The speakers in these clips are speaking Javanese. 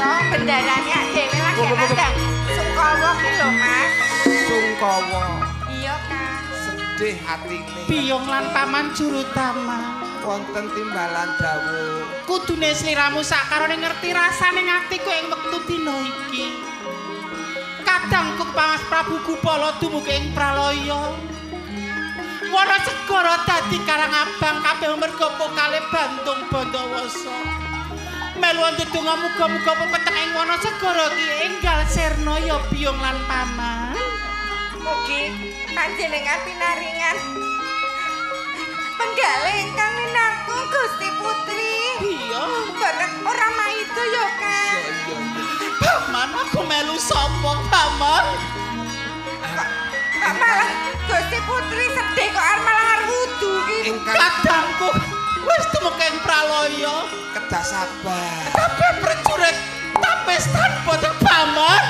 To bendarane dhewe lagi nandang Sungkawa ki lho, Mas. Sungkawa. Iya, Kang. Sedih atine. Biyung lan paman jurutama. Wonten timbalan dawuh. Kudune sliramu sakarone ngerti rasane atiku ing wektu dina iki. Kadangku Mas Prabu Gupala dumugi ing pralaya. Wana segara dadi karang abang kabeh merga pokale Bandung Bandawasa. Melu ndedonga muga-muga pepeteng ing wana segara iki enggal sirna ya biyung lan paman. Mugi panjenengan pinaringan penggalih ingkang minangkung Gusti Putri. Iya, Mboten ora maido ya, Kang. Iya, iya. Paman aku melu sapa, Paman? Kok malah Gusti Putri sedih kok arep malah arep wudu ki. Ingkang Kadangku wis tumeka ing pralaya. kedah sabar. Kabeh prajurit tapis tanpa paman.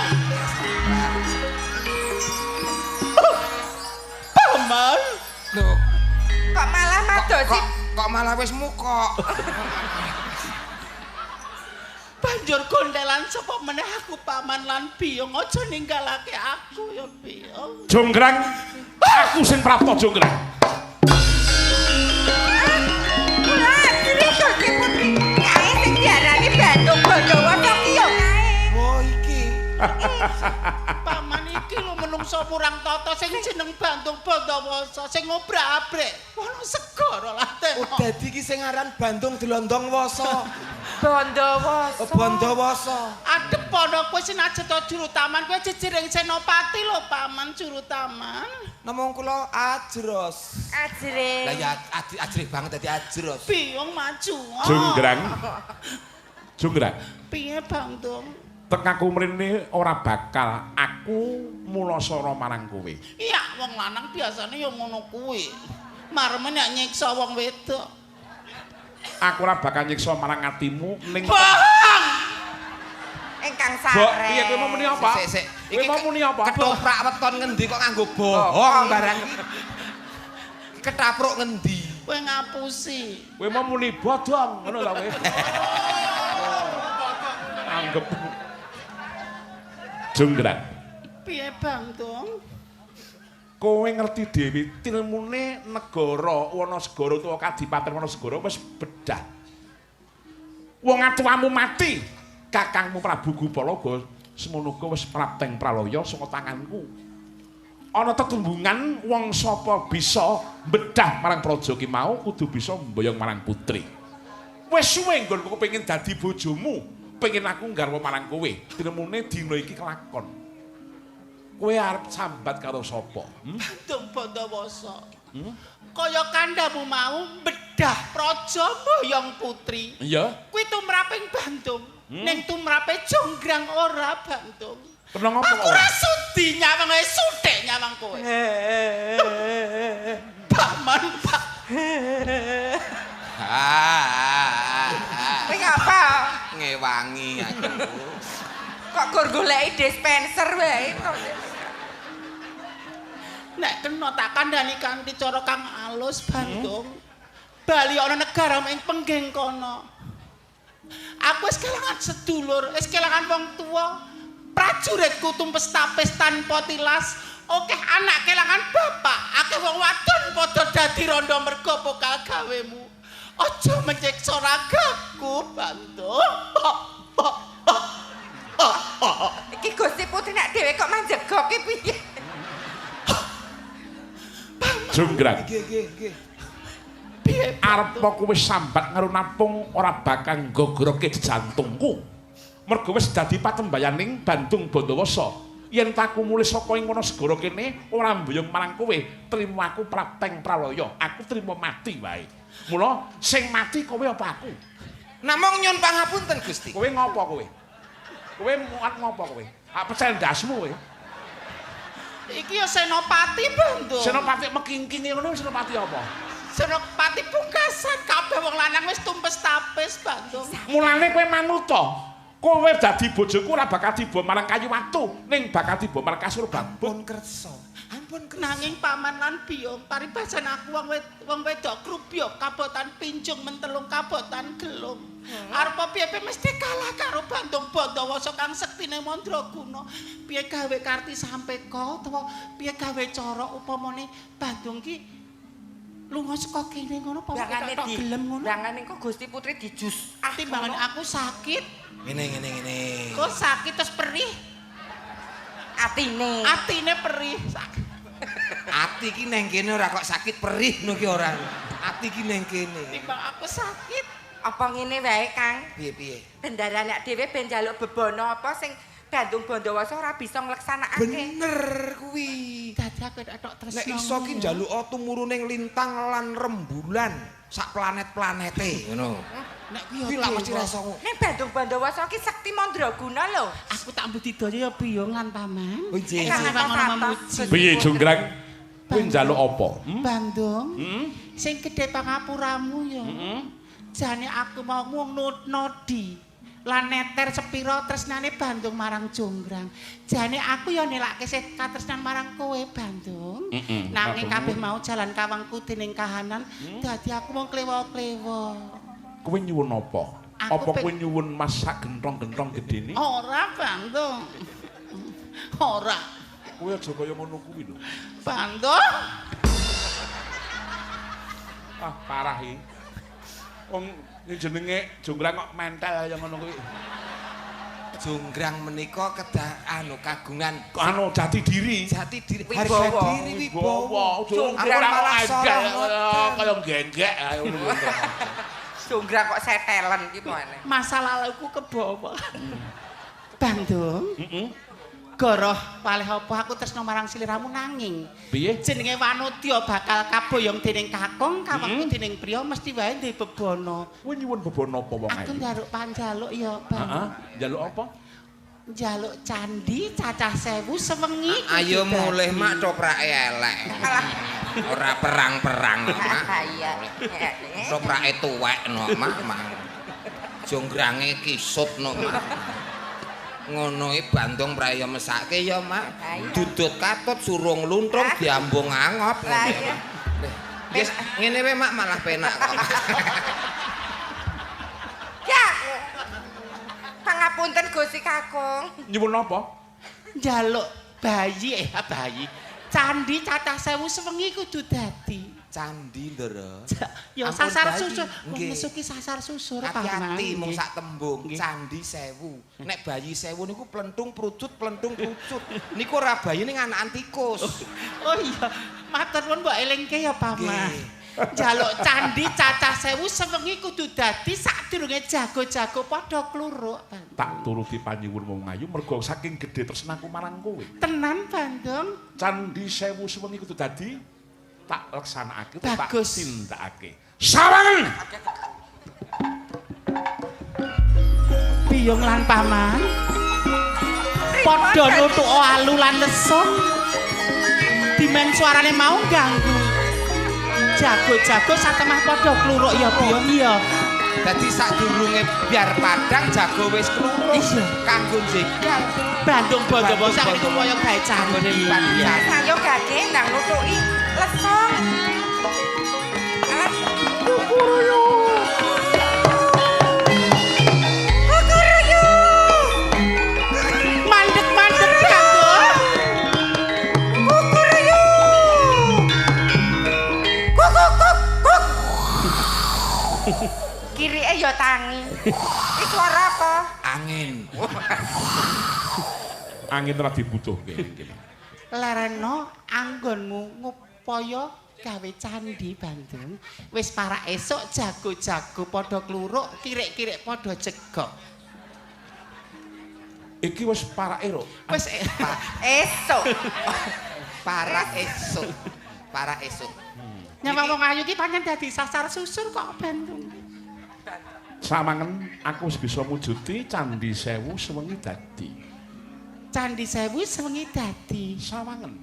Paman, Lho, Kok malah madosi kok malah wis mukok. Banjur gondelan sapa meneh aku paman lan biyung aja ninggalake aku ya biyung. Jonggrang, aku sing prapta Jonggrang. Kula asli Gusti Putri. Kae sing diarani Bandung Bandawasa ki ya kae. Oh, iki. Paman iki lho menungso murang tata sing jeneng Bandung Bandawasa sing ngobrak-abrik ana segara laten. Oh, dadi iki sing aran Bandung Delondong Wasa. Bandawasa. Oh, Bandawasa. Adep ana kowe sinajan to jurutaman kowe jejering senopati lho paman jurutaman. Namung kula ajros. Ajre. Lah ya ajrih banget dadi ajros. Biyung maju. Jonggrang. Jonggrang. Piye Bandung? Tek aku mrene ora bakal aku mulasara marang kowe. Iya, wong lanang biasane ya ngono kuwi. Mareme nek nyiksa wong wedok. Aku ora bakal nyiksa marang atimu ning Bohong. Ingkang Mbok, sare. piye kowe mau muni apa? Sik, sik. Kowe mau muni apa? Ketoprak weton ngendi kok nganggo bohong barang iki. Ketapruk ngendi? Kowe ngapusi. Kowe mau muni bodong ngono ta kowe. Anggep. Jonggrang. Piye Bandung? Kowe ngerti dhewe tilmune negara Wanasegara utawa Kadipaten Wanasegara wis bedah. Wong atuwamu mati, kakangmu Prabu Gupala uga semono uga wis prapteng pralaya saka tanganku. Ana tetembungan wong sapa bisa bedah marang praja ki mau kudu bisa mboyong marang putri. Wis suwe nggonku kepengin dadi bojomu, pengin aku nggarwa marang kowe. Tilmune dina iki kelakon. Kowe arep sambat karo sapa? Hmm? Bandung Bandawasa. Kaya kandhamu mau bedah praja mboyong putri. Iya. Kuwi tumraping Bandung. Ning tumrape Jonggrang ora Bandung. Kena ngopo Aku kok ora? ora sudi nyawang wae suthik nyawang kowe. Paman, Pak. Kowe ngapa? Ngewangi aku. Kok gur goleki dispenser wae kok. Nek kena tak kandhani kanthi cara kang alus Bandung. Bali ana negara ing penggeng kono. Aku wis kelangan sedulur, wis kelangan wong tuwa. Prajuritku tumpes tapis tanpa tilas. Akeh anak kelangan bapak, akeh wong wadon padha dadi rondo merga pokal gawemu. Aja menyiksa ragaku, Bandung. Iki Gusti Putri nek dhewe kok manjegok ki piye? Jonggrang. Nggih, nggih, nggih. Piye Arep kowe sambat karo nampung ora bakal nggogoroke jantungku. Mergo wis dadi patembayaning Bandung Bandawasa. Yen taku mulih saka ing Wanasegara kene ora mboyong marang kowe, trimo aku prapteng pralaya. Aku trimo mati wae. Mula sing mati kowe apa aku? Namung nyun pangapunten Gusti. Kowe ngopo kowe? Kowe muat ngopo kowe? Hak pecel ndasmu kowe. Iki ya Senopati Bandung. Senopati mekingking ngono Senopati apa? Senopati pungkasan kabeh wong lanang wis tumpes tapis Bandung. Mulane kowe manut to. Kowe dadi bojoku ora bakal tiba marang kayu watu, ning bakal tiba marang kasur babut. Ampun kersa. Sampun kersa. Nanging paman lan biyung paribasan aku wong wedok krubyok kabotan pincung mentelung kabotan gelung. Arep piye-piye mesti kalah karo Bandung Bandawasa kang sektine mandraguna. Piye gawe karti sampeka utawa piye gawe cara upamane Bandung ki lunga saka kene ngono apa tok gelem ngono. Bangane kok Gusti Putri dijus. Ah, timbangane aku sakit. Ngene ngene ngene. Kok sakit terus perih. Atine. Atine perih. Ati ki neng kene ora kok sakit perih ngono ki ora. Ati ki neng kene. Timbang aku sakit. Apa ngene wae, Kang? Piye-piye? Bendara nek dhewe ben njaluk bebana apa sing Bandung Bandawasa ora bisa ngleksanakake. Bener kuwi. Dadi aku tok tresno. Nek iso ki njaluk tumurune lintang lan rembulan sak planet-planete ngono. Nek kuwi lak mesti ra iso. Ning Bandung Bandawasa ki sekti mandraguna lho. Aku tak mbudidaya ya biyung lan paman. Oh nggih. Piye Jonggrang? Kuwi njaluk apa? Bandung. Sing gedhe pangapuramu ya. Jane aku mau mung nodi lan neter sepira tresnane Bandung marang Jonggrang. Jane aku ya nelake sih katresnan marang kowe Bandung. Nanging kabeh mau jalan kawangku dening kahanan, dadi aku mung klewa-klewa. Kowe nyuwun apa? Apa kowe nyuwun mas sak genthong-genthong gedene? Ora Bandung. Ora. Kowe aja kaya ngono kuwi lho. Bandung. Ah, parah iki. Wong jenenge Jonggrang kok mentel kaya ngono kuwi. Jonggrang menika kedah anu kagungan anu jati diri. Jati diri, harga diri, wibawa. Jonggrang malah kaya genggek ayo ngono. Jonggrang kok setelen ki mane. Masa laluku kebawa. Bandung. Heeh. Goroh palih apa aku tresno marang sliramu nanging piye jenenge wanodya bakal kaboyong dening kakung kawakku dening priya mesti wae duwe bebana. Kowe nyuwun bebana apa wong ae? Aku njaluk panjaluk ya, Bang. Heeh, njaluk apa? Njaluk candi cacah 1000 sewengi. Ayo mulih mak toprake elek. Ora perang-perang mak. Iya. Toprake tuwek no mak. Jonggrange kisut no mak. Ngono iki Bandung praya mesake ya mak. Dudut katut surung luntrung diambung angop. Wis ngene wae mak malah penak kok. Ya. Pangapunten Gusti Kakung. Nyuwun napa? Njaluk bayi bayi. Candi cacah 1000 sewengi kudu dadi. Candi Ndara. Ya sasar susur, wong nesu ki sasar susur paman. Hati-hati mung sak tembung, candi 1000. Nek bayi 1000 niku plentung prucut, plentung prucut. Niku ora bayi ning anakan tikus. Oh iya, matur nuwun mbok elingke ya paman. Njaluk candi cacah 1000 sewengi kudu dadi sadurunge jago-jago padha kluruk. Tak turuti panyuwun wong ayu mergo saking gedhe tresnaku marang kowe. Tenan Bandung. Candi 1000 sewengi kudu dadi tak leksanakake tak tindakake. Sawangen. Biyung lan paman padha nutuk alu lan lesung. Dimen suarane mau ganggu. Jago-jago satemah padha kluruk ya Biyung ya. Dadi sadurunge biar padang jago wis kluruk. Kanggo jegal. Bandung Bandawasa niku kaya gawe candi. Sayo gage ndang nutuki lesung. Kukuruyu. Kukuruyu. Mandek-mandek Bandung. Kukuruyu. Kuk kuk kuk. Kirike ya tangi. Iki suara apa? Angin. Angin ora dibutuhke iki. Lereno anggonmu ngupaya gawe candi Bandung. Wis parak esuk jago-jago padha kluruk, kirik-kirik padha jegok. Iki wis parake, Ruk. Wis esuk. Parak esuk. Parak esuk. Nyawang wong ayu ki pancen dadi sasar susur kok Bandung. Samangen aku wis bisa mujudi candi 1000 sewengi dadi. Candi 1000 sewengi dadi. Sawangen.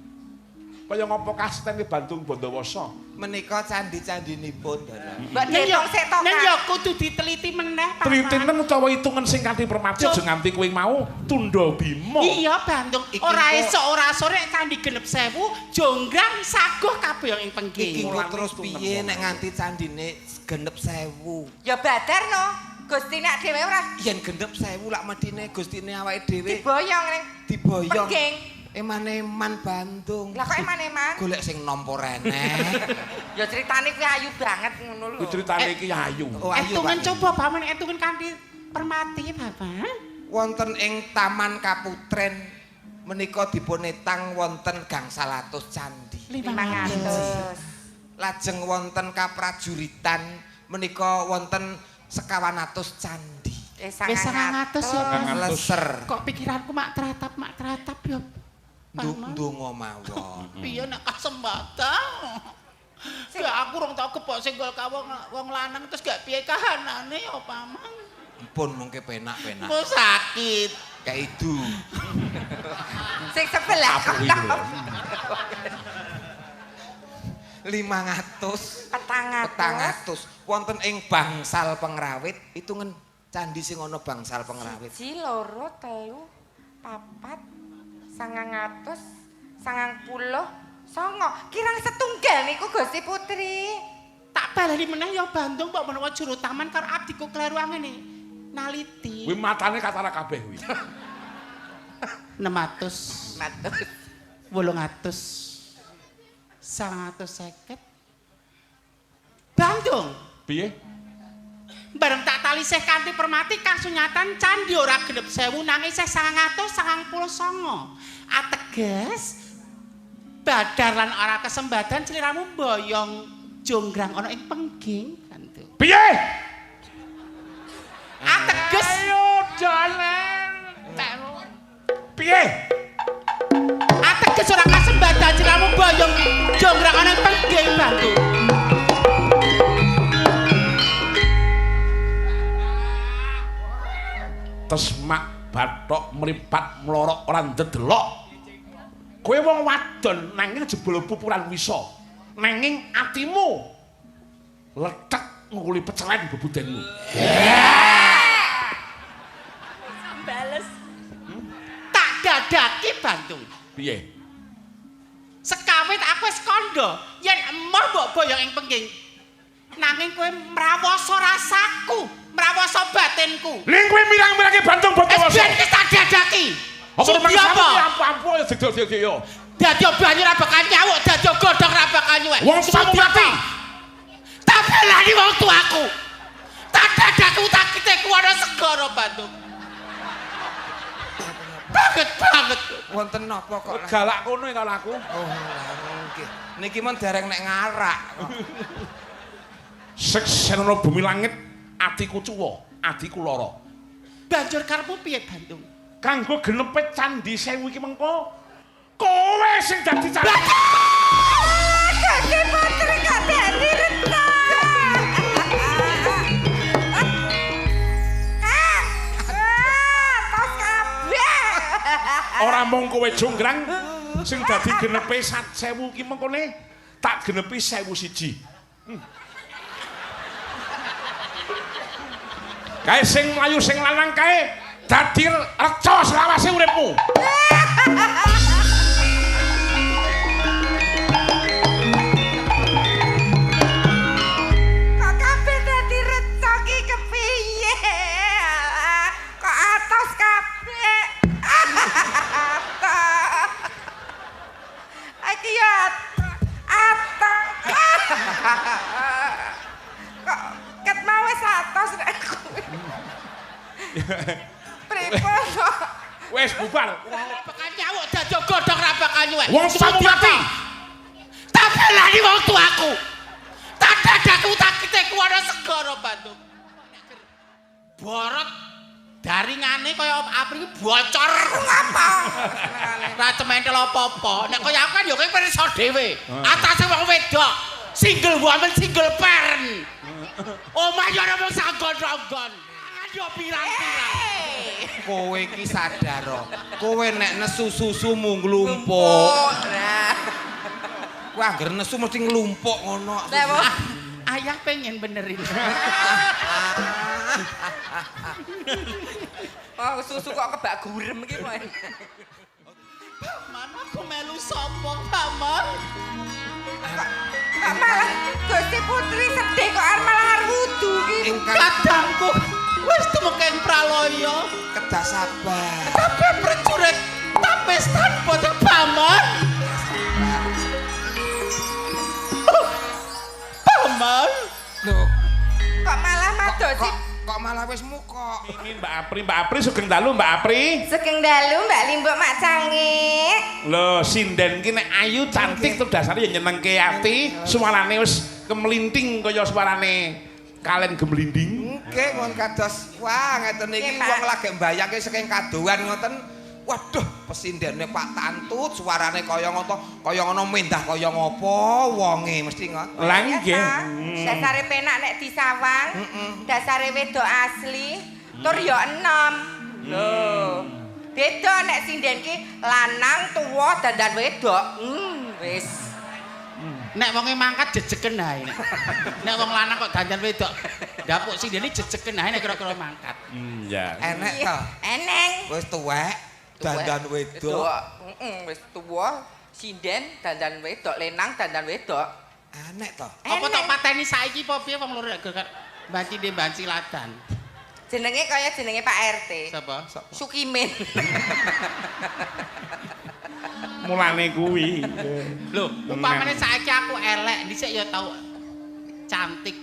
Kaya ngopo kastene Bandung Bondowoso? Menika candi-candinipun, Ndara. Mbok diitung sik to, Ning Kang. ya kudu diteliti meneh, Paman. Tritinen utawa hitungan sing kanthi permati aja nganti kowe mau tunda bima. Iya, Bandung. Iki Ora kok- esuk ora sore candi genep 1000, jonggrang saguh kabeh ing Iki pengging. kok terus piye nek nganti candine genep 1000? Ya badar no. Gusti nek dhewe ora Yen genep 1000 lak medine gustine awake dhewe diboyong ning diboyong. pengging. Eman-eman Bandung. Lah kok eman-eman? Golek sing nampa reneh. Ya critane kuwi ayu banget ngono lho. Kuwi critane iki ayu. Oh, ayu, Etungen Pak. coba Paman, etungen kanthi permati, Bapak. Wonten ing Taman Kaputren menika dipunetang wonten gangsal atus candi. 500. Lajeng wonten kaprajuritan menika wonten sekawan atus candi. Eh Wis 900 ya, Pak. Leser. Kok pikiranku mak teratap ya. Paman. Ndonga mawon. Piye nek kasembatan? Gak aku rong tau kepok senggol ka wong wong lanang terus gak piye kahanane ya Paman. Pun mungke penak-penak. Engko sakit. Kaidu. Sing sebelah Apa kuwi kono. lho? 500 Petang 400 wonten ing bangsal pengrawit hitungan candi sing ana bangsal pengrawit. 1 2 3 4 900 99. Kirang setunggal niku Gusti Putri. Tak baleni meneh ya Bandung mbok menawa juru taman karo abdiku kleru ngene. Naliti. Kuwi matane katara kabeh kuwi. 600 Matur. 800 950. Bandung. Piye? Bareng tak talisih kanthi permati kasunyatan candi ora genep 1000 nanging isih 999. Ateges badar lan ora kesembadan sliramu mboyong jonggrang ana ing pengging Bandung. Piye? Ateges Ayo dalan. Piye? Ateges ora kasembadan sliramu mboyong jonggrang ana ing pengging Bandung. Tesmak bathok mripat mlorok ora ndedelok. Kowe wong wadon nanging jebul pupuran wisa. Nanging atimu lethek nguli pecelen bebudenmu. Bales. Tak dadaki Bandung. Piye? Sekawit aku wis kandha yen emoh mbok boyong ing pengging. Nanging kowe mrawasa rasaku, mrawasa batinku. Ning kowe mirang-mirange Bandung Wis Bondowoso. ben iki tak dadaki. Apa Sudi rumangsamu apa? ki ampu-ampu ya digdol-digdol yo. Dadi banyu ora bakal nyawuk, dadi godhong ora bakal nyuwek. Wong tuamu Sudi mati. apa? Tak belani wong tuaku. Tak dadaku tak kiteku ana segara Bandung. Banget banget. Wonten napa kok? Galak kono ya kalau aku. Oh, lah nggih. Niki mon dereng nek ngarak kok. Seksenono bumi langit atiku cuwa, atiku lara. Banjur karepmu piye Bandung? Kanggo genepe candi 1000 iki mengko kowe sing dadi candi. Gusti Putri kok dadi retak. Kang. Ah, tos kabeh. Ora mung kowe jonggrang sing dadi genepe 1000 iki mengkone tak genepi 1001. Kae sing mlayu sing lanang kae dadi reca selawase uripmu. Kok kabeh dadi reca ki kepiye? Kok atos kabeh? Atos. Iki ya atos. Kok ket mau wis atos nek kuwi. Pripun kok? Wis bubar. Ora bakal nyawuk dadi godhong ora bakal nyuwek. Wong tuamu Sudi mati. apa? Tak belani wong tuaku. Tak dadaku tak kiteku ana segara Bandung. Borot daringane kaya apri iki bocor. Ngapa? Ora cementel apa-apa. Nek kaya aku kan ya kowe pirsa dhewe. Atase wong wedok, single woman, single parent. Omah ya ora mung sanggon-ronggon. Yo pirang-pirang. Kowe iki sadar. Kowe nek nesu susumu nglumpuk. Nah. Kuwi angger nesu mesti nglumpuk ngono. Lah ayah pengen benerin. Oh, susu kok kebak gurem iki, Pak. Paman, aku melu sapa, Paman? Kok malah Gusti Putri sedih kok arep malah arep wudu iki. Kadangku wis tumekeng pralaya. Kedah sabar. Kabeh prajurit tapis tanpa Paman. Paman. Lho, Kok malah madosi kok malah wis muka. Ini Mbak Apri, Mbak Apri sugeng dalu Mbak Apri. Sugeng dalu Mbak Limbuk Mak Cangik. Lho, sinden ki nek ayu cantik tuh dasare ya nyenengke ati, suarane wis kemelinting kaya suarane kalen gemlinding. Nggih, ngon kados wah ngeten iki wong lagi mbayangke saking kadohan ngoten. Waduh, pesindene Pak Tantut suarane kaya ngono, kaya ngono mendah kaya ngopo wonge mesti ngono. Lah nggih. Dasare penak nek disawang, dasare wedok asli, tur ya enom. Lho. Beda nek sinden ki lanang tuwa dandan wedok. Wis. Nek wonge mangkat jejeken ae nek. Nek wong lanang kok dandan wedok, ndapuk sindene jejeken ae nek kira-kira mangkat. Ya. Enek to? Eneng. Wis tuwek dandan wedok. Heeh, wis tuwa, sinden dandan wedok, lenang dandan wedok. Enek to? Apa tok pateni saiki apa piye wong loro nek banci banci ladan. Jenenge kaya jenenge Pak RT. Sapa? Sukimin. Mulane kuwi. Lho, upamane saiki aku elek, dhisik ya tau cantik.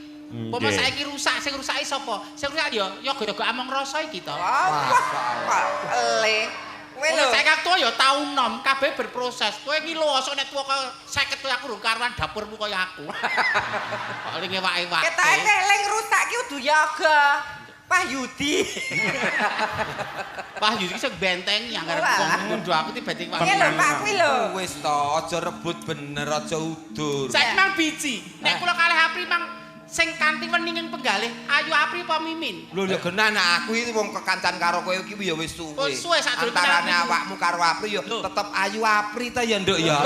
Upama saiki rusak, sing rusaki sapa? Sing rusak ya yoga-yoga among rasa iki to. Wah, ele. Kowe lho. Saiki aku tuwa ya tau nom, kabeh berproses. Kowe iki lho osok nek tuwa kaya 50 kowe aku rung karuan dapurmu kaya aku. Kok ling ewak-ewake. Ketoke eling rusak ki kudu yoga. Wahyudi. Wahyudi ki sing bentengi anggar wong nuduh aku ki benteng Wahyudi. Lho Pak kuwi lho. Wis to, aja rebut bener, aja udur. Saiki mang biji. Nek kula kalih Apri mang sing kanthi wening penggalih, ayu Apri apa Mimin? Lho ya genah nek aku iki wong kekancan karo kowe iki ya wis suwe. Suwe sadurunge antarane awakmu karo Apri ya tetep ayu Apri ta ya Nduk ya.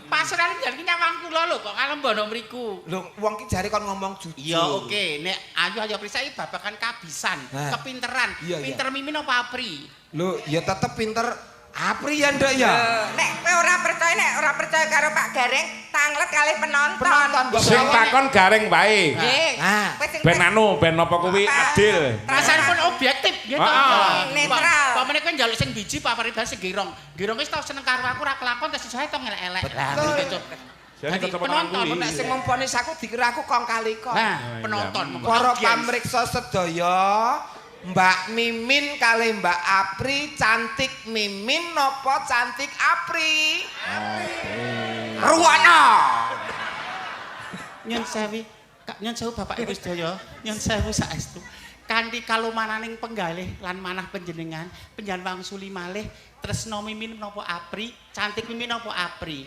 Pasrane jan ki nyawang kula lho kok kalembono mriku. Lho wong ki jare kon ngomong jujur. Ya oke, nek ayu ayu Apri saiki babakan kabisan, kepinteran. Pinter Mimin apa Apri? Lho ya tetep pinter Apri ya Nduk ya. Nek kowe ora percaya, nek ora percaya karo Pak Gareng, tanglet kalih penonton. Sing takon Gareng wae. Nggih. Ben anu, ben apa kuwi adil. Rasanipun objektif nggih to. Netral. Pamane kowe njaluk sing biji Pak Paribas sing girong. Girong wis tau seneng karo aku ora kelakon tes iso to ngelek-elek. Lah gitu. Jadi penonton nek sing memponis aku dikira aku kong kali kong. Nah, penonton. Para pamriksa sedaya, Mbak Mimin kalih Mbak Apri, cantik Mimin napa cantik Apri? Ruwana. Nyun sewu, Kak nyun sewu Bapak Ibu sedaya, nyun sewu saestu. Kanthi kalumananing penggalih lan manah panjenengan, panjenengan wangsuli malih tresna Mimin napa Apri, cantik Mimin napa Apri?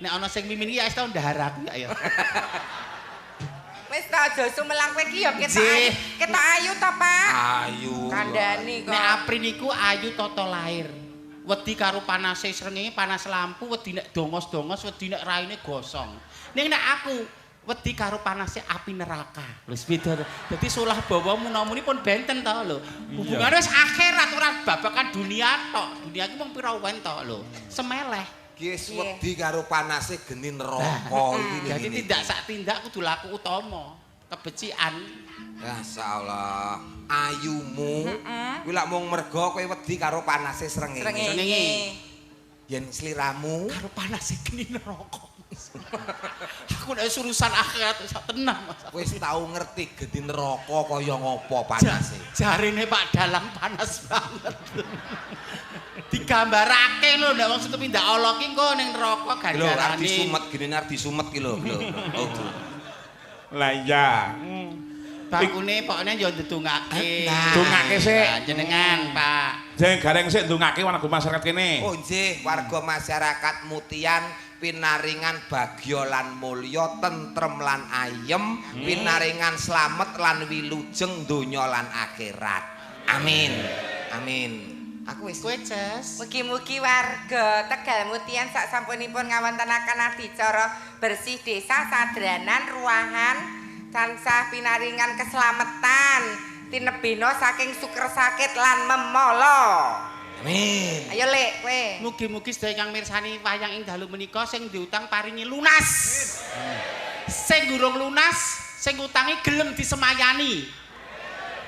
Nek ana sing Mimin iki ya wis tau ndahar aku ya. Wis ta aja sumelang kowe iki ya ketok ayu to, Pak? Ayu. Kandhani kok. Nek Apri niku ayu tata lahir. Wedi karo panase srengenge, panas lampu, wedi nek dongos-dongos, wedi nek raine gosong. Ning nek aku wedi karo panase api neraka. Wis beda. Dadi solah bawa munamuni pun benten to lho. Hubungane wis akhirat ora babakan dunia tok. Dunia iki mung pira wen to lho. Semeleh. Ki wedi karo panase geni neraka iki. Jadi tindak sak tindak kudu laku utama, kebecikan. Masyaallah, ayumu kuwi lak mung mergo kowe wedi karo panase srengenge. Srengenge. Yen sliramu karo panase geni neraka. Aku nek urusan akhirat wis tenang Mas. Wis tau ngerti geni neraka kaya ngopo panase. Jarine Pak Dalang panas banget. Digambarake lho nek wong setu pindah Allah ki engko ning neraka ganjarane. Lho arep disumet gini arep disumet ki lho. Lah iya. Bakune pokne yo ndedongake. Ndongake sik jenengan, Pak. Jeneng Gareng sik ndongake warga masyarakat kene. Oh nggih, warga masyarakat Mutian pinaringan bagya lan mulya, tentrem lan ayem, pinaringan slamet lan wilujeng donya lan akhirat. Amin. Amin. Aku wis. Kowe, Ces. Mugi-mugi warga Tegal Mutian sak sampunipun ngawontenaken adicara bersih desa sadranan ruahan tansah pinaringan keselamatan tinebina saking suker sakit lan memala. Amin. Ayo Lek kowe. Mugi-mugi sedaya ingkang mirsani wayang ing dalu menika sing diutang paringi lunas. Sing durung lunas, sing utangi gelem disemayani.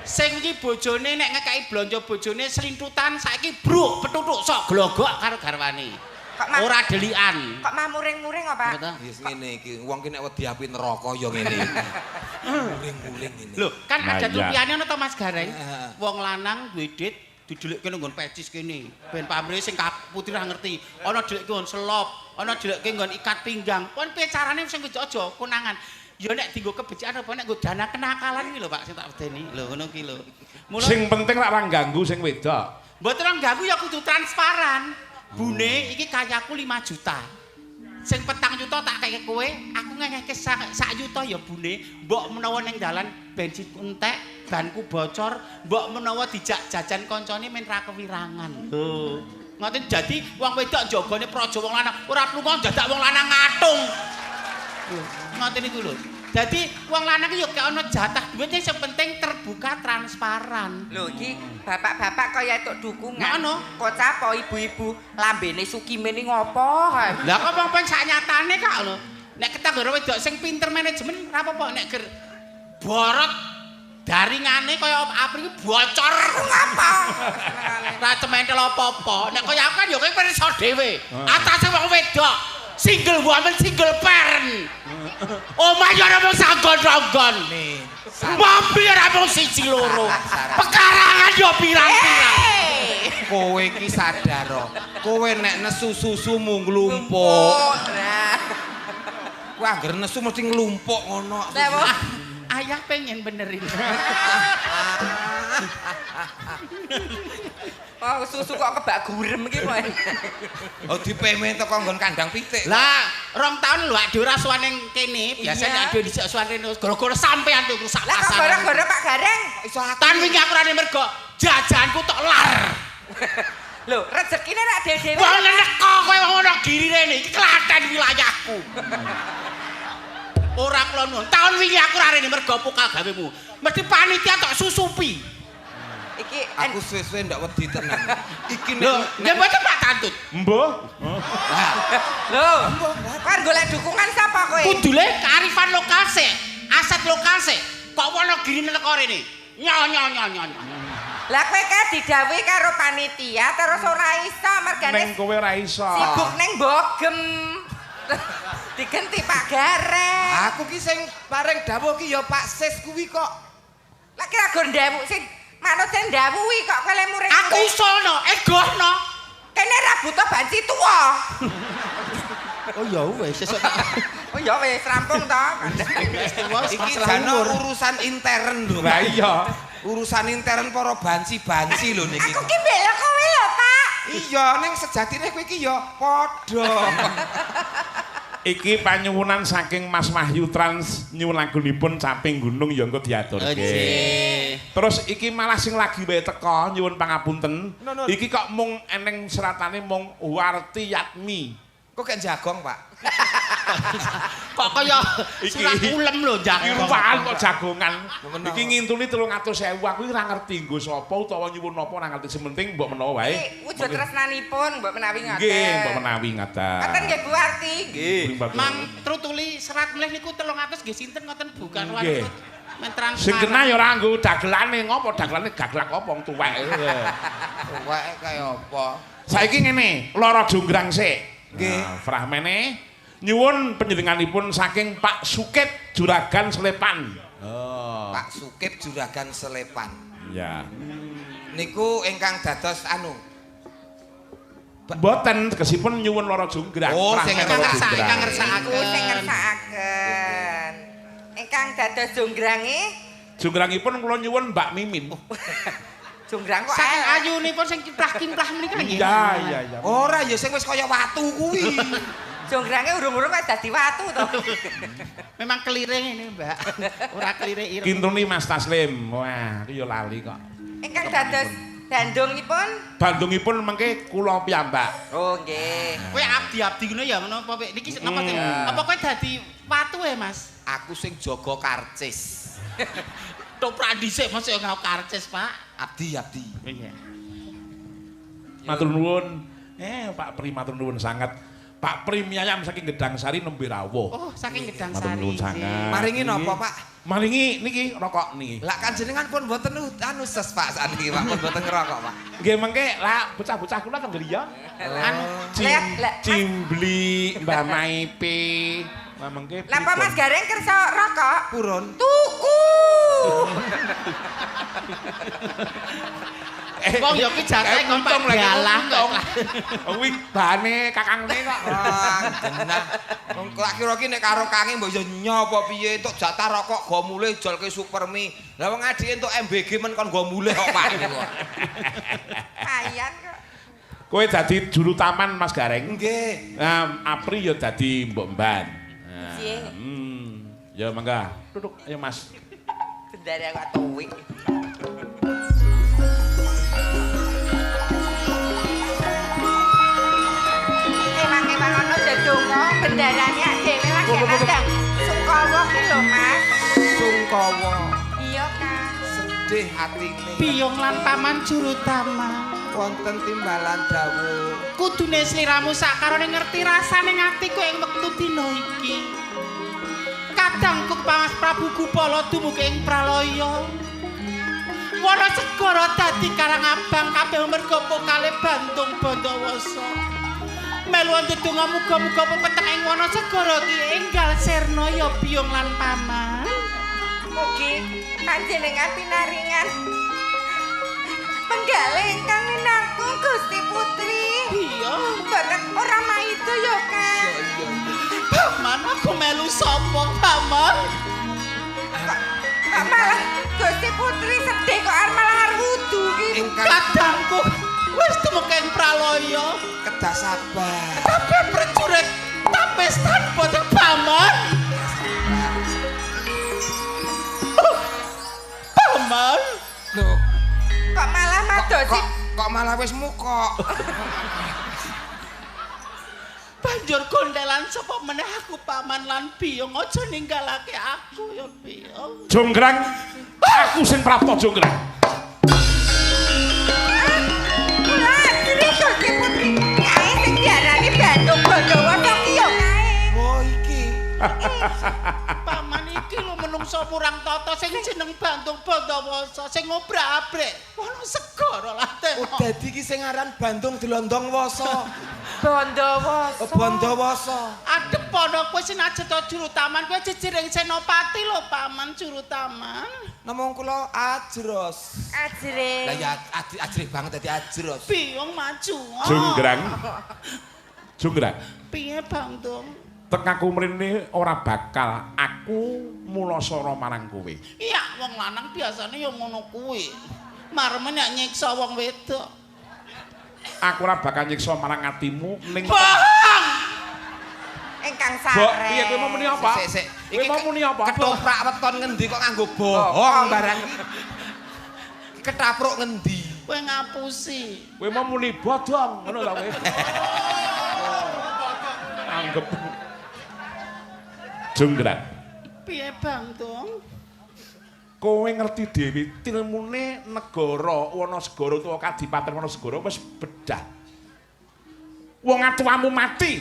Sing iki bojone nek ngekeki blonjo bojone slintutan saiki bruk petutuk sok glogok karo garwane. Kok mah Ora delikan. Kok mah muring-muring kok, Pak? Betul. Wis ngene iki, wong ki nek wedi api neraka ya ngene iki. Muring-muring ngene. Lho, kan Nah, ada iya. liyane ana to Mas Gareng. Heeh. Wong lanang duwe dit didelikke nang nggon pecis kene. Ben pamrih sing putri ra ngerti. Ana dhelekke nggon selop, ana dhelekke nggon ikat pinggang. Pon piye carane sing wedok aja konangan. Ya nek dienggo kebecikan apa nek nggo dana kenakalan iki lho Pak sing tak wedeni. Lho ngono ki lho. Mula Sing penting lak ora ganggu sing wedok. mboten ora ganggu ya kudu transparan. Bune iki kayaku 5 juta. Sing 4 juta tak keke kowe, aku ngekeke sak juta ya bune. Mbok menawa ning dalan bensinku entek, banku bocor, mbok menawa dijak jajan koncone men ra kewirangan. Lho. Ngoten dadi wong wedok jagane praja wong lanang, ora plunga dadak wong lanang ngatung. Lho, ngoten niku lho. Dadi wong lanang ki ya kek ana jatah duit sing penting terbuka transparan. Lho iki bapak-bapak kaya entuk dukungan. Ngono. Kocap apa ibu-ibu lambene Sukimin iki ngopo kae? Lah kok wong sak nyatane kak lho. Nek ketanggara wedok sing pinter manajemen ora apa-apa nek ger borot daringane kaya Apri iki bocor Ngapa? ora cementel apa-apa. Nek kaya aku kan ya kowe pirsa dhewe. Atase wong wedok single woman single parent. Omah ya ora mung sanggon-ronggon. Nih, Mobil ora mung siji loro. Pekarangan ya pirang-pirang. kowe iki sadar. Kowe nek nesu susumu nglumpuk. Nah. Kowe angger nesu mesti nglumpuk ngono. Lah wong Ayah pengen benerin. Oh, susu kok kebak gurem iki kok. Oh dipemen teko nggon kandang pitik. Lah, 2 tahun lho awake dhewe ora sowan ning kene, biasane Iya. awake dhewe dhisik sowan rene gara-gara sampean tuh rusak Lah kok pasaran. gara-gara Pak Gareng? Iso aku. Tan wingi aku rene mergo jajanku tok lar. Lho, rezekine rak dhewe-dhewe. Wong neneko kowe wong ono giri rene, iki Klaten wilayahku. Ora kula nuwun. Taun wingi aku ora rene mergo pokal gawemu. Mesti panitia tok susupi. Iki Aku suwe-suwe ndak wedi tenan. Iki Lho, nek nggih mboten Pak Tantut. Mbuh. Lho, kowe golek dukungan sapa kowe? Kudule kearifan lokal sik, aset lokal sik. Kok Wonogiri neneko rene? Nyo nyo nyo nyo. Lah kowe kae didhawuhi karo panitia terus ora iso mergane Neng kowe ora iso. sibuk neng Bogem. Digenti Pak Gareng. Aku ki sing paring dawuh ki ya Pak Sis kuwi kok. Lah kira gur ndawuk sing manut sing ndawuhi kok kowe le muring. Aku usulno, egohno. Kene ra butuh banci tuwa. Oh ya wis, sesuk tak Oh ya wis rampung to. Iki jane urusan intern lho. Lah iya. Urusan intern para banci-banci lho niki. Aku ki mbela kowe lho, Pak. Iya, ning sejatine kowe iki ya padha. Iki panyuwunan saking Mas Wahyu Trans nyuwun lagunipun Caping Gunung ya engko diaturke. Terus iki malah sing lagi wae teko nyuwun pangapunten. Iki kok mung eneng seratane mung Warti Yatmi. Kok kayak jagong, Pak? Kok kaya surat ulem lho Iki jagong. rupaan kok jagongan. Menawa. Iki ngintuli 300.000 aku ora ngerti nggo sapa utawa nyuwun napa ora ngerti sing penting mbok menawa wae. Iki wujud tresnanipun mbok menawi ngoten. Nggih, mbok menawi ngaten. Ngoten nggih Bu Warti. Nggih. Mang trutuli serat melih niku 300 nggih sinten ngoten bukan Nggih. Men transparan. Sing kena ya ora nggo dagelane ngopo dagelane gaglak apa wong tuwek. Tuweke kaya apa? Saiki ngene, lara jonggrang sik. Nggih. Nah, fragmene nyuwun panjenenganipun saking Pak Sukit Juragan Selepan. Oh. Pak Sukit Juragan Selepan. Ya. Niku ingkang dados anu. Mboten tegesipun nyuwun lara jonggrang. Oh, sing Fragmen ingkang lara ngersakaken, jonggrang. ingkang ngersakaken. Iku sing ngersakaken. Ingkang dados jonggrange, Jonggrangipun kula nyuwun Mbak Mimin. jonggrang kok Saking elek. ayunipun sing kiprah-kiprah menika nggih. Iya, iya, iya. Ora ya sing wis kaya watu kuwi. Jonggrange urung-urung kok dadi watu to. Memang keliring ini, Mbak. Ora kelirik ireng. Kintuni Mas Taslim. Wah, aku ya lali kok. Ingkang dados Bandungipun? Bandungipun mengke kula piyambak. Oh nggih. Kowe abdi-abdi ngono ya ngono apa kowe? Niki napa sing apa kowe dadi watu e, Mas? Aku sing jaga karcis. Toprak dhisik mosok yo nggawa karcis, Pak. Abdi, abdi. Iya. Matur nuwun. Pak Pri matur nuwun sangat. Pak Pri miyayam saking Gedang Sari nembe rawuh. Oh, saking Gedang Matur Sari. nuwun sangat. Maringi napa, Pak? Maringi niki rokok niki. Lah kanjenengan pun mboten anu ses Pak sakniki Pak, pun mboten ngerokok, Pak. Nggih mengke lah bocah-bocah kula teng griya. Anu Cimbli, Mbah Maipi. Lah mengke. Lah apa Mas Gareng kersa rokok? Purun. Tuku. Wong ya ki jatahe kon Pak Galang kok. Kuwi bahane kakangne kok. Ah, genah. Wong tak kira ki nek karo kange mbok yo nyopo piye entuk jatah rokok go mulih jolke Supermi. Lah wong adike entuk MBG men kon go mulih kok Pak. Ayan kok. Kowe dadi juru taman Mas Gareng. Nggih. Nah, Apri ya dadi Mbok Mban. Nggih. Ya mangga. Duduk ayo Mas. Bendara kok tuwik. Emang-emang ono dedonga bendarane dhewe lagi nandang Sungkawa ki lho Mas. Sungkawa. Iya Kang. Sedih atine. Biyung lan paman juru taman. Wonten timbalan dawuh. Kudune sliramu sakarone ngerti rasane atiku ing wektu dina iki. Kadangku Mas Prabu Gupala dumugi ing pralaya. Wana segara dadi karang abang kabeh merga pokale Bandung Bandawasa. Melu ndedonga muga-muga pepeteng ing wana segara ki enggal sirna ya biyung lan paman. Mugi panjenengan pinaringan penggalih ingkang minangkung Gusti Putri. Iya, Mboten ora maido ya Kang. Paman aku melu sapa paman? Kok malah Gusti Putri sedih kok arep malah arep wudu ki. Ingkang Kadangku wis dumugi ing pralaya. kedah sabar. Kabeh prajurit tapis tanpa paman. Paman, Lho, Kok malah madosi kok malah wis mukok. banjur gondelan sapa meneh aku paman lan biyung aja ninggalake aku ya biyung. Jonggrang. Aku sing prapta Jonggrang. Kula asli Gusti Putri. Kae sing diarani Bandung Bandawasa ki ya kae. Oh iki. Paman iki lho menungso murang tata sing jeneng Bandung Bandawasa sing ngobrak-abrik ana segara lah Oh tengok. dadi iki sing aran Bandung Delondong Wasa. Bandawasa. Oh Bandawasa. Adep ana kowe senajan to juru taman kowe jejer ing senopati lho paman juru taman. Namung kula ajros. Ajre. Lah ya ajrih banget dadi ajros. Biyung maju. Jonggrang. Jonggrang. Piye Bandung? Tek aku mrene ora bakal aku mulasara marang kowe. Iya, wong lanang biasane ya ngono kuwi. Mareme nek nyiksa wong wedok. Aku ora bakal nyiksa marang atimu ning Bohong! Ingkang Mbok, sare. piye kowe mau muni apa? Sik sik. Kowe mau muni apa? Ketoprak weton ngendi kok nganggo bohong barang iki. Ketapruk ngendi? Kowe ngapusi. Kowe mau muni bodong ngono ta kowe. Anggep. Jonggrang. Piye Bandung? Kowe ngerti dhewe tilmune negara Wanasegara utawa Kadipaten Wanasegara wis bedah. Wong atuwamu mati,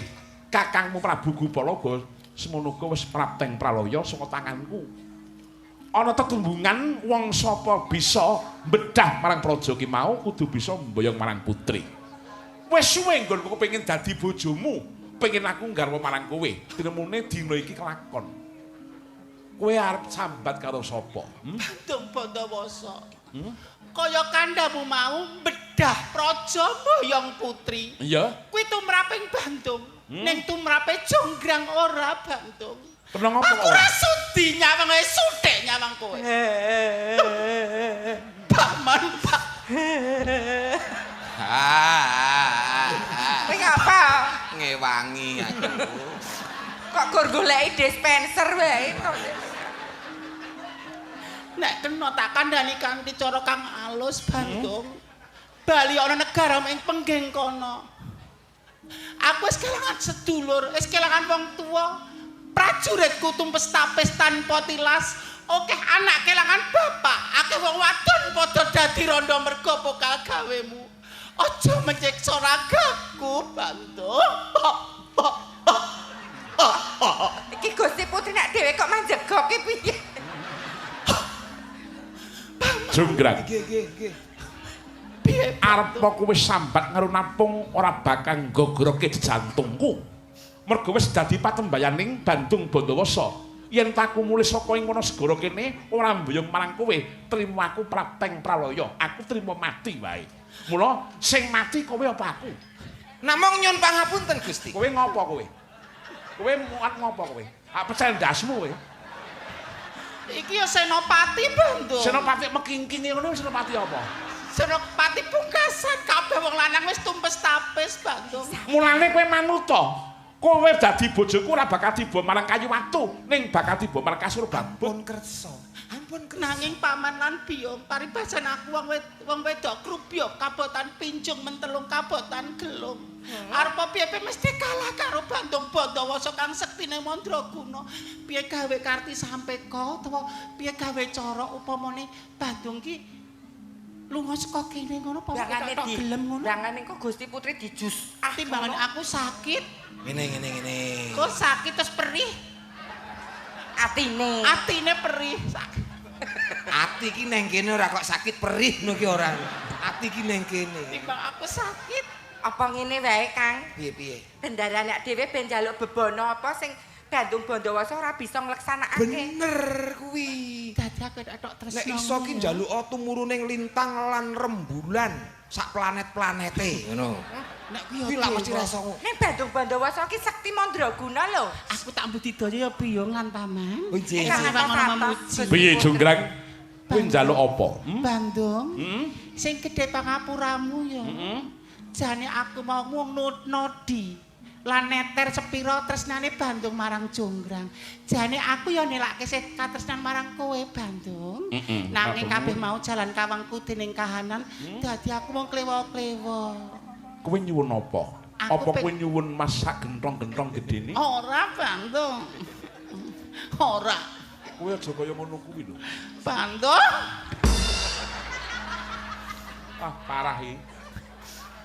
kakangmu Prabu Gupala uga semono uga wis prapteng pralaya saka tanganku. Ana tetembungan wong sapa bisa bedah marang praja ki mau kudu bisa mboyong marang putri. Wis suwe nggonku kepengin dadi bojomu, pengin aku nggarwa marang kowe. Tilmune dina iki kelakon. Kowe arep sambat karo sapa? Bandung Bandawasa. Kaya kandhamu mau bedah praja mboyong putri. Iya. Kuwi tumraping Bandung. Ning tumrape Jonggrang ora Bandung. Kena ngopo Aku ora sudi nyawang ae suthik nyawang kowe. Paman, Pak. Kowe ngapa? Ngewangi aku. Kok gur goleki dispenser wae kok. Nek kena tak kandhani kanthi cara kang alus Bandung. Bali ana negara ing penggeng kono. Aku wis kelangan sedulur, wis kelangan wong tuwa. Prajuritku tumpes tapis tanpa tilas. Akeh anak kelangan bapak, akeh wong wadon padha dadi rondo mergo pokal gawemu. Aja menyiksa ragaku, Bandung. Iki Gusti Putri nek dhewe kok manjegok ki piye? Jonggrang. Nggih, nggih, nggih. Piye? Arep kowe sambat karo nampung ora bakal gogoroke jantungku. Mergo wis dadi patembayaning Bandung Bondowoso. Yen taku mulih saka ing Wanasegara kene ora mboyong marang kowe, trimo aku prapteng pralaya, aku trimo mati wae. Mula sing mati kowe apa aku? Namung nyun pangapunten Gusti. Kowe ngopo kowe? Kowe muat ngopo kowe? Hak pecel ndasmu kowe. Iki ya Senopati, Bandung. Senopati mekingking ngono Senopati apa? Senopati pungkasan kabeh wong lanang wis tumpes tapis, Bandung. Mulane kowe manuta. Kowe dadi bojoku ora bakal tiba marang kayu watu, ning bakal tiba marang kasur babut. Ampun kersa. Ampun kersa. Nanging paman lan biyung paribasan aku wong wedok krubyok kabotan pincung mentelung kabotan gelung. Arep piye-piye mesti kalah karo Bandung Bondowoso kang sektine mandraguna. Piye gawe karti sampeka utawa piye gawe cara upamane Bandung ki lunga saka kene ngono apa tok gelem ngono. Bangane kok Gusti Putri dijus. Ah, timbangane aku sakit. Ngene ngene ngene. Kok sakit terus perih. Atine. Atine perih. Sakit. Ati ki neng kene ora kok sakit perih no ki ora. Ati ki neng kene. Timbang aku sakit. Apa ngene wae, Kang? Piye-piye? Bendara nek dhewe ben njaluk bebana apa sing Bandung Bondowoso ora bisa ngleksanakake. Bener kuwi. Dadi aku tok tresno. Nek iso ki njaluk tumurune lintang lan rembulan sak planet-planete ngono. Nek kuwi Kuwi lak mesti ra iso. Ning Bandung Bondowoso ki sekti mandraguna lho. Aku tak mbudidaya ya biyung lan paman. Oh, nggih. Piye Jonggrang? Kowe njaluk apa? Bandung. Sing gedhe pangapuramu ya. Jane aku mau mung nodi lan neter sepira tresnane Bandung marang Jonggrang. Jane aku ya nelake sih katresnan marang kowe Bandung. Nanging kabeh mau jalan kawangku dening kahanan, dadi aku mung klewa-klewa. Kowe nyuwun apa? Apa kowe nyuwun mas sak genthong-genthong gedene? Ora Bandung. Ora. Kowe aja kaya ngono kuwi lho. Bandung. Ah, parah iki.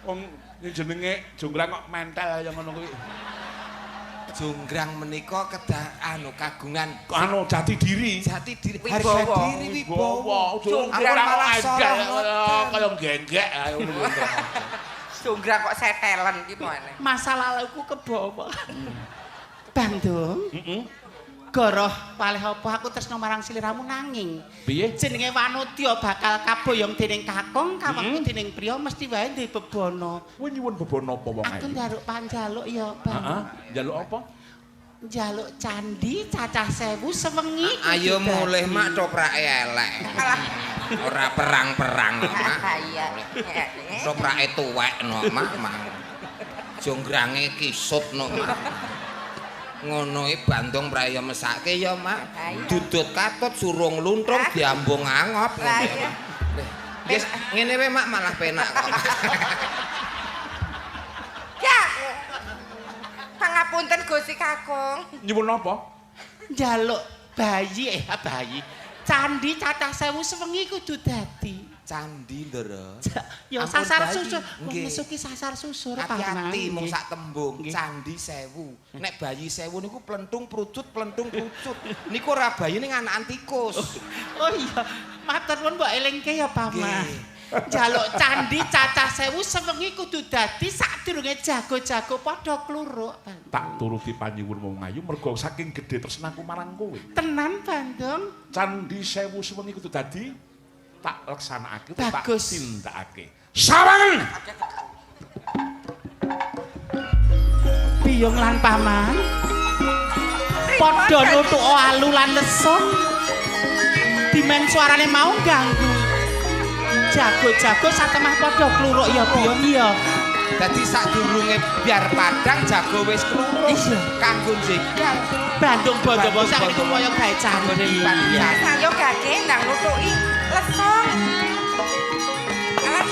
Wong jenenge Jonggrang kok mentel kaya ngono kuwi. Jonggrang menika kedah anu kagungan anu jati diri. Jati diri, harga diri, wibawa. Jonggrang malah kaya genggek ayo ngono. Jonggrang kok setelen ki mane. Masa laluku kebawa. Bandung. Heeh. Goroh palih apa aku tresno marang sliramu nanging piye jenenge wanodya bakal kaboyong dening kakung kawakku dening priya mesti wae duwe bebana. Kowe nyuwun bebana apa wong ae? Aku njaluk panjaluk ya, Bang. Heeh, njaluk apa? Njaluk candi cacah 1000 sewengi. Ayo mulih mak toprake elek. Ora perang-perang mak. Iya. Toprake tuwek no mak mak. Jonggrange kisut no mak. Ngono iki Bandung praya mesake ya mak. Dudut katut surung luntung diambung angop. Wis ngene wae mak malah penak kok. Ya. Pangapunten Gusti Kakung. Nyuwun napa? Njaluk bayi bayi. Candi cacah 1000 sewengi kudu dadi. Candi Ndara. Ya sasar susur, wong nesu ki sasar susur paman. Ati-ati mung sak tembung, candi 1000. Nek bayi 1000 niku plentung prucut, plentung prucut. Niku ora bayi ning anakan tikus. Oh iya, matur nuwun mbok elingke ya paman. Njaluk candi cacah 1000 sewengi kudu dadi sadurunge jago-jago padha kluruk. Tak turuti panyuwun wong ayu mergo saking gedhe tresnaku marang kowe. Tenan Bandung. Candi 1000 sewengi kudu dadi tak leksanakake, tak tindakake. Sawangen. Biyung lan paman padha nutuk alu lan lesung. Dimen suarane mau ganggu. Jago-jago satemah padha kluruk ya Biyung ya. Dadi sadurunge biar padang jago wis kluruk. Kanggo jegal. Bandung Bondowoso niku kaya gawe candi. Yo gage ndang nutuki lesung. Alah.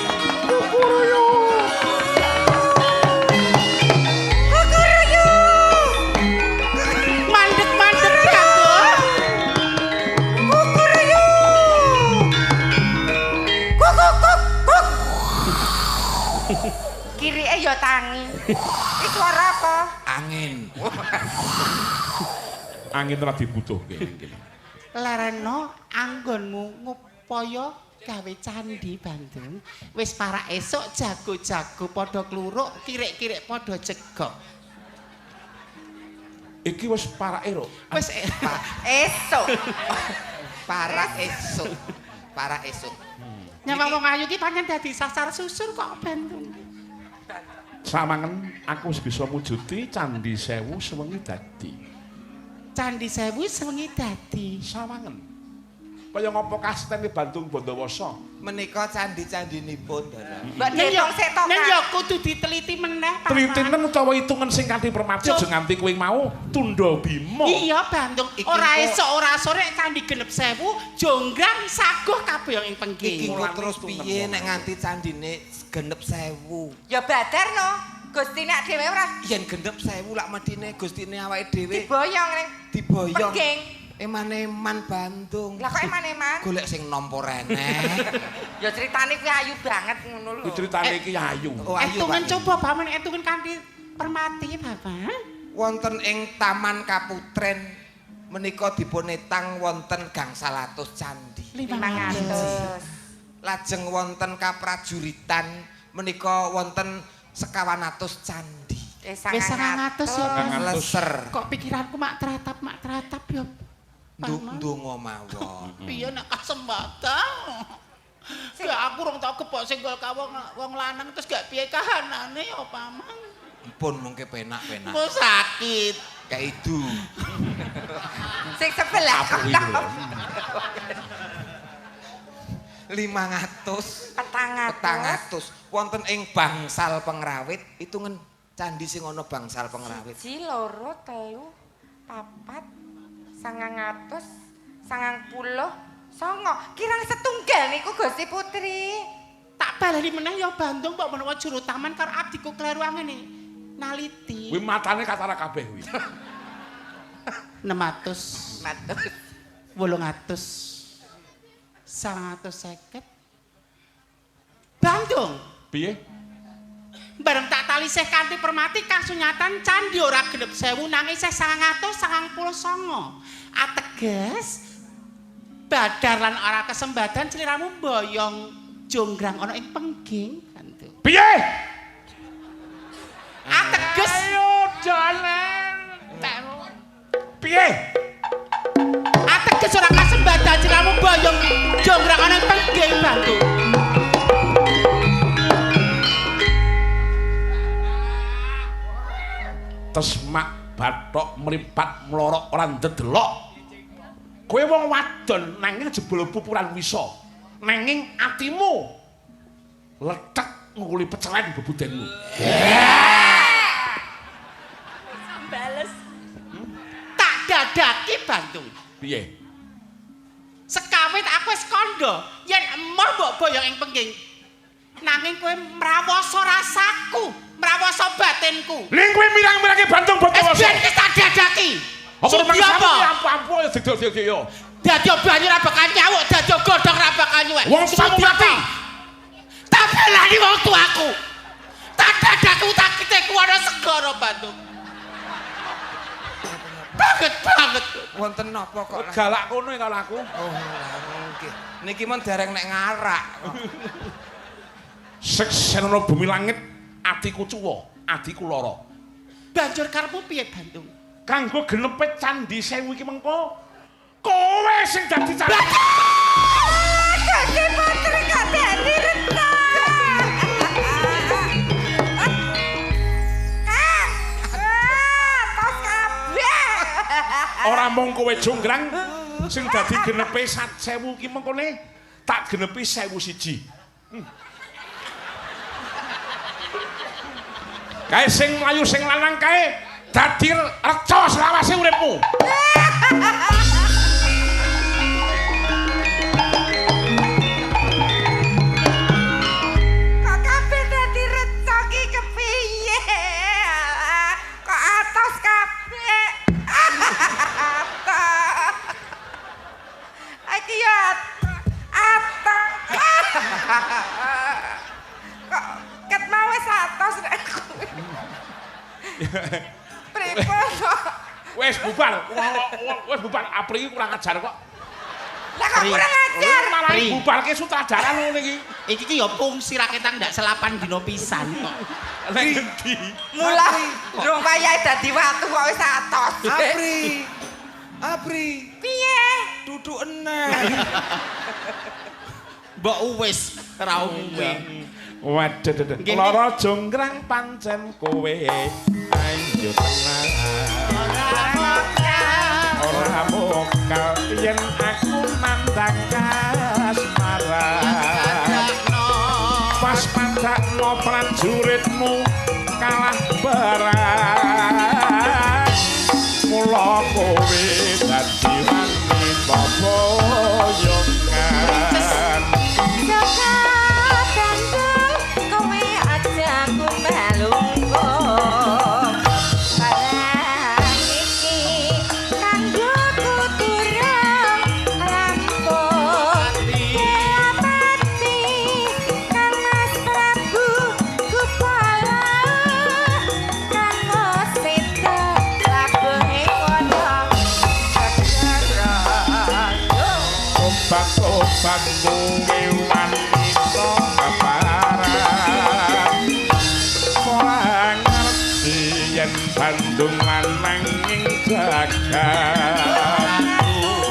Iki suara apa? Angin. Angin ora dibutuhke iki. Lereno anggonmu ngupaya gawe candi Bandung. Wis parak esuk jago-jago padha kluruk, kirik-kirik padha jegok. Iki wis parake, Ruk. Wis Esuk. Parak esuk. Parak esuk. Nyawang wong ayu ki pancen dadi sasar susur kok Bandung. Sawangen aku wis bisa mujuti Candi Sewu sewengi dadi. Candi Sewu sewengi dadi. Sawangen. Kaya ngopo kastene Bandung Bondowoso? Menika candi-candinipun, Ndara. Mbok diitung sik to, Ning Kang. ya kudu diteliti meneh, Paman. Telitinen utawa hitungan sing kanthi permati aja nganti kowe mau tunda bima. Iya, Bandung. Iki Ora kok- esuk ora sore candi genep sewu, jonggrang saguh kabeh ing Iki pengging. kok terus piye nek nganti candine genep 1000? Ya badar no. Gusti nek dhewe ora Yen genep 1000 lak medine gustine awake dhewe diboyong ning diboyong. pengging. Eman-eman Bandung. Lah kok eman-eman? Golek sing nampa reneh. Ya critane kuwi ayu banget ngono lho. Kuwi critane iki ayu. Oh, ayu, Etungen Pak. coba Paman etungen kanthi permati, Bapak. Wonten ing Taman Kaputren menika dipunetang wonten gangsal atus candi. 500. Lajeng wonten kaprajuritan menika wonten sekawan atus candi. Eh Wis 900 ya, Mas. Leser. Kok pikiranku mak teratap ya. Paman. Ndonga mawon. Piye nek kasembatan? Gak aku rong tau kebok senggol ka wong wong lanang terus gak piye kahanane ya Paman. Pun mungke penak-penak. Engko sakit. Kaidu. Sing sebelah Apa iki lho? 500 400. 400 wonten ing bangsal pengrawit hitungan candi sing ana bangsal pengrawit. 1 2 3 4 900 99. Kirang setunggal niku Gusti Putri. Tak baleni meneh ya Bandung mbok menawa juru taman karo abdiku kleru ngene. Naliti. Kuwi matane katara kabeh kuwi. 600 Matur. 800 950. Bandung. Piye? Bareng tak talisih kanthi permati kasunyatan candi ora genep sewu nanging isih 999. Ateges badar lan ora kesembadan sliramu mboyong jonggrang ana ing pengging Bandung. Piye? Ateges Ayo jalan. Piye? Ateges ora kasembadan sliramu mboyong jonggrang ana ing pengging Bandung. Tesmak bathok mripat mlorok ora ndedelok. Kowe wong wadon nanging jebul pupuran wisa. Nanging atimu lethek nguli pecelen bebudenmu. Bales. Tak dadaki Bandung. Piye? Sekawit aku wis kandha yen emoh mbok boyong ing pengging. Nanging kowe mrawasa rasaku, mrawasa batinku. Ning kowe mirang-mirange Bandung Wis Bondowoso. ben wis tak dadaki. Apa Sudi rumangsamu apa? ki ampu-ampu ya didol-didol yo. Dadi banyu ra bakal nyawuk, dadi godhong ra bakal nyuwek. Wong tuamu Sudi mati. apa? Tak belani wong tuaku. Tak dadaku tak kiteku ana segara Bandung. Banget banget. Wonten napa kok? Galak kono karo aku. Oh, nggih. Niki mon dereng nek ngarak. Seksenono bumi langit atiku cuwa, atiku lara. Banjur karepmu piye Bandung? Kanggo genepe Candi Sewu iki mengko kowe sing dadi candi. Gusti Putri kok dadi retak. Kang. Ah, tos kabeh. Ora mung kowe jonggrang sing dadi genepe 1000 iki mengkone tak genepi 1001. Kae sing mlayu sing lanang kae dadi reca selawase uripmu. Kok kabeh dadi reca ki kepiye? Kok atos kabeh. Atos. Iki ya atos. Kok ket mau wis atos nek kuwi. Wis bubar. Wis bubar. Apri iki kurang ajar kok. Lah kok kurang ajar? Malah bubarke sutradara ngono iki. Iki ki ya fungsi raketang ndak selapan dina pisan kok. Lah ngendi? Mula durung wayahe dadi watu kok wis atos. Apri. Apri. Piye? Duduk eneh. Mbok wis ra umume. Waduh, lara jonggrang pancen kowe. Ayo tenang. Ora mokal yen aku nandang kasmaran. Pas padakno prajuritmu kalah perang. Mula kowe dadi wanita boyongan. Jaka Bandung kowe aja kumalungguh. Barang iki kanggo kuturung rampung. Pati Kang Mas Prabu Gupala kang seta labuhe wana segara. Obat-obat kowe wanita keparan. Ora ngerti yen Bandung lanang ing jagat.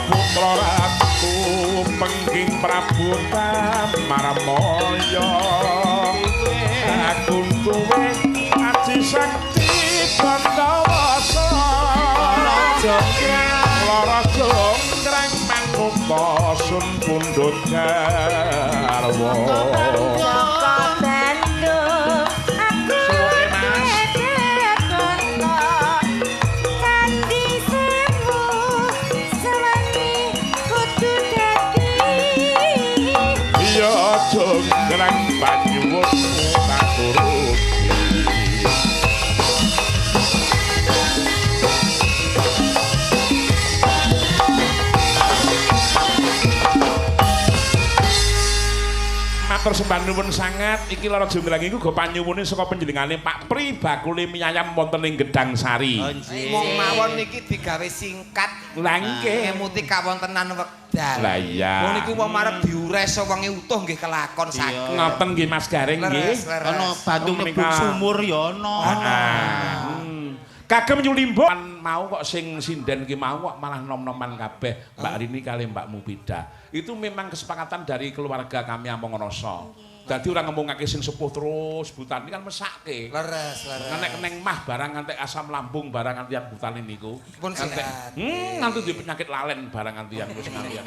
Putra Ratu Pengging Prabu Tamarmaya. Aku duwe aji sakti Bandawasa. Lara jonggrang manungsa sun pundhut garwa. Jaka Bandung aku kono candi sewu sewengi kudu dadi. Iya jonggrang panyuwunmu tak turuti. Matur sembah nuwun sanget, iki lara jonggrang iku go panyuwune saka panjenengane Pak Pri bakule mie ayam wonten ing Gedang Sari. Mung mawon niki digawe singkat. Lah nggih. Ngemuti kawontenan wekdal. Lah iya. Wong niku wong marep diures wengi utuh nggih kelakon saged. Ngoten nggih Mas Gareng nggih. Ana Bandung mlebu sumur ya ana. Kagem Yulimbo mau kok sing sinden ki mau kok malah nom-noman kabeh Mbak Rini kali Mbak Mubida. Itu memang kesepakatan dari keluarga kami Amongroso. Dadi ora ngomongake sing sepuh terus butani kan mesake. Leres, leres. Nek neng mah barang ngantek asam lambung barang nganti butani niku. Pun sehat. Nganti duwe penyakit lalen barang nganti wis nganti.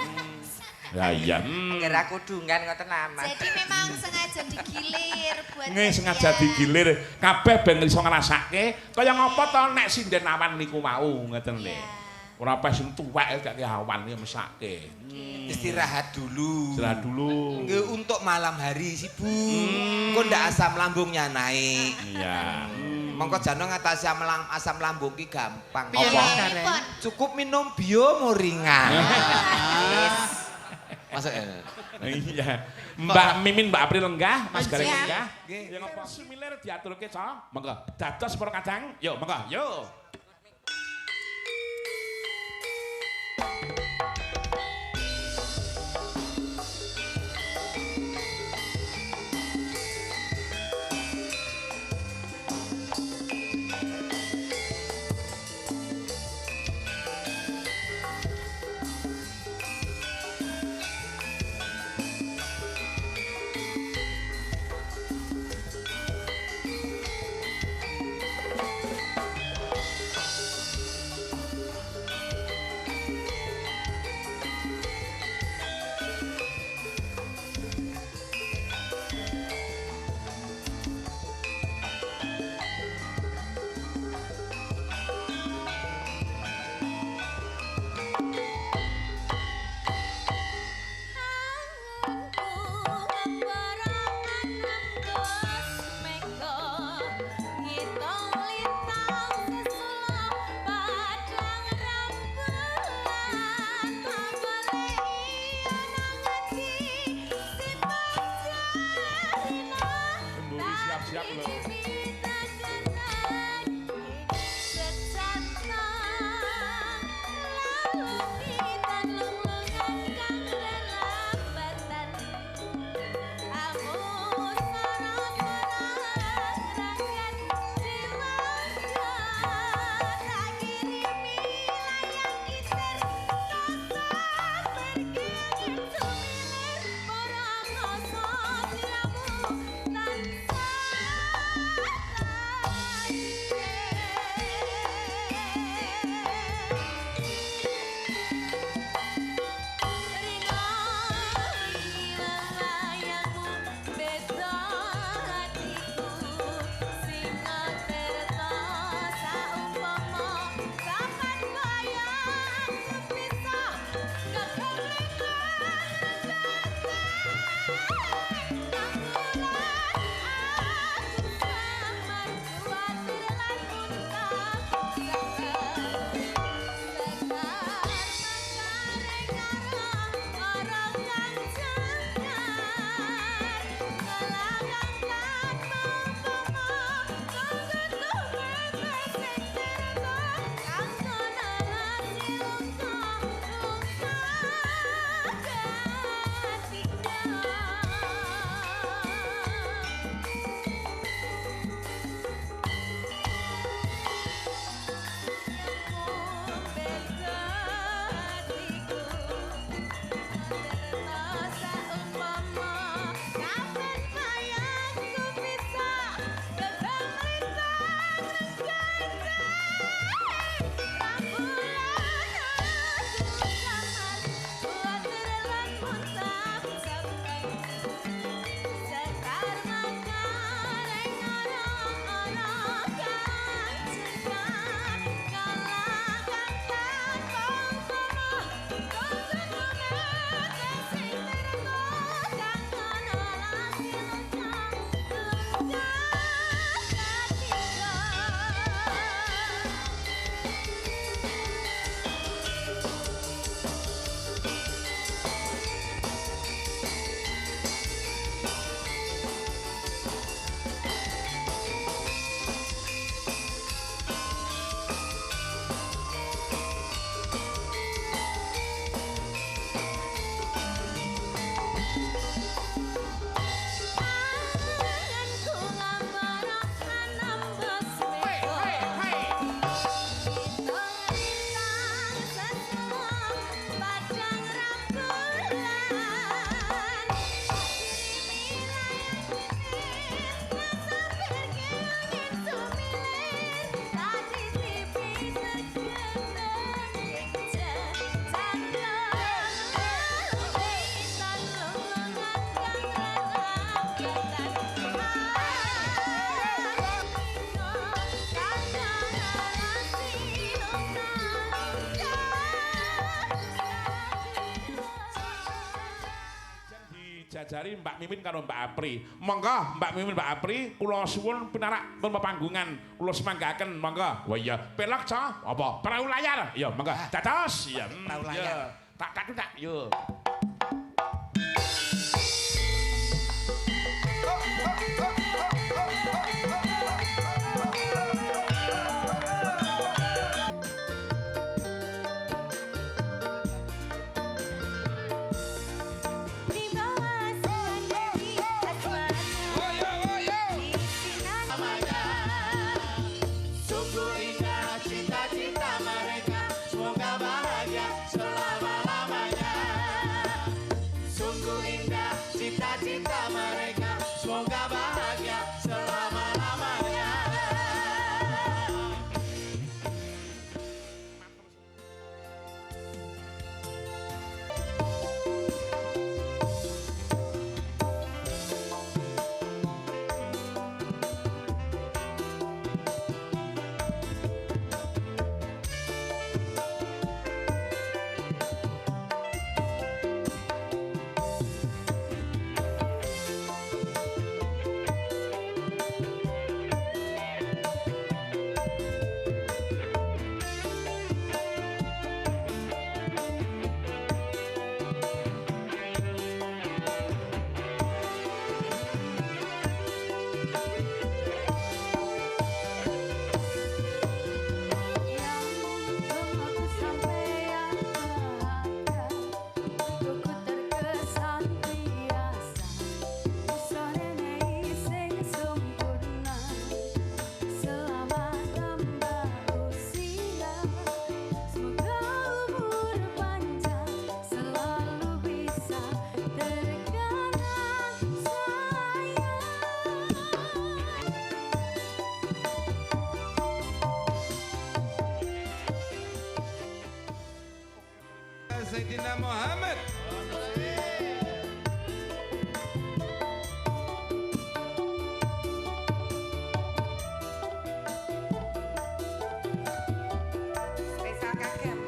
Ya iya. Angger aku dungan ngoten amat. Jadi memang sengaja digilir buat nggih sengaja digilir kabeh ben iso ngrasake kaya ngapa to nek sinden awan niku wau ngoten lho. Ora pas sing tuwek gak awan ya mesake. Istirahat dulu. Istirahat dulu. Nggih untuk malam hari sibuk. Engko ndak asam lambungnya naik. Iya. Mongko jano ngatasi asam lambung ki gampang. Apa? Cukup minum biomoringa. Masuk ya? Iya. Mbak Mimin, Mbak April lenggah, Mas Gareng lenggah. Nggih. Ya ngapa semilir diaturke, Cok? Monggo. Dados para kadang. Yo, monggo. Yo. Diajari Mbak Mimin karo Mbak Apri. Monggo Mbak Mimin Mbak Apri, kula suwun pinarak pun pepanggungan. Kula semanggaken monggo. Wah iya, pelok co. Apa? Perahu layar. Ya monggo. Dados. Iya. Perahu layar. Tak tak tak. Yo. Sungguh indah cita-cita mereka, semoga bahagia selama-lamanya. Sungguh indah cita-cita mereka, semoga bahagia selama-lamanya. Sayyidina Muhammad. Spesial kagem.